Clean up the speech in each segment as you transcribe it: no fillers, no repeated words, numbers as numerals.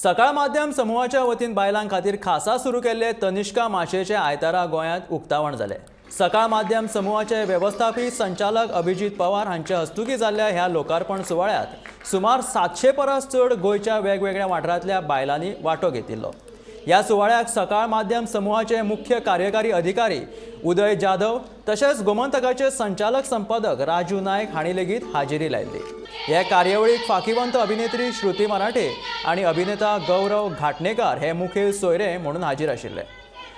सकाळ माध्यम समुहाच्या वतीन बायलां खातीर खासा सुरू केल्ले तनिष्का माचयेचे आयतारा गोंयांत उक्तावण जालें. सकाळ माध्यम समुहाचे वेवस्थापी संचालक अभिजीत पवार हांचे हस्तुकीं जाल्ल्या ह्या लोकार्पण सुवाळ्यांत सुमार 700 परस चड गोंयच्या वेगवेगळ्या वाठारांतल्या बायलांनी वांटो घेतिल्लो. ह्या सुवाळ्याक सकाळ माध्यम समुहाचे मुख्य कार्यकारी अधिकारी उदय जाधव तशेंच गोमंतकाचे संचालक संपादक राजू नायक हांणी लेगीत हाजेरी लायिल्ली. हे कार्यावळीक फाकिवंत अभिनेत्री श्रुती मराठे आनी अभिनेता गौरव घाटणेकार हे मुखेल सोयरे म्हणून हाजीर आशिल्ले.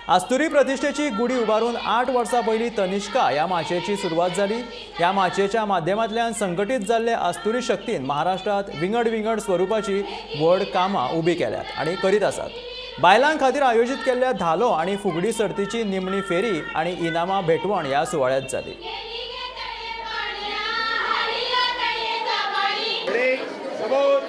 अस्तुरी प्रतिश्ठेची गुडी उबारून 8 वर्सां पयलीं तनिष्का ह्या माचयेची सुरवात जाली. ह्या माचयेच्या माध्यमांतल्यान संघटीत जाल्ले अस्तुरी शक्तीन महाराष्ट्रांत विंगड विंगड स्वरुपाची व्हड कामां उबी केल्यात आनी करीत आसात. बायलां खातीर आयोजीत केल्ल्या धालो आनी फुगडी सर्तीची निमणी फेरी आनी इनामां भेटवण ह्या सुवाळ्यांत जाली. समोर.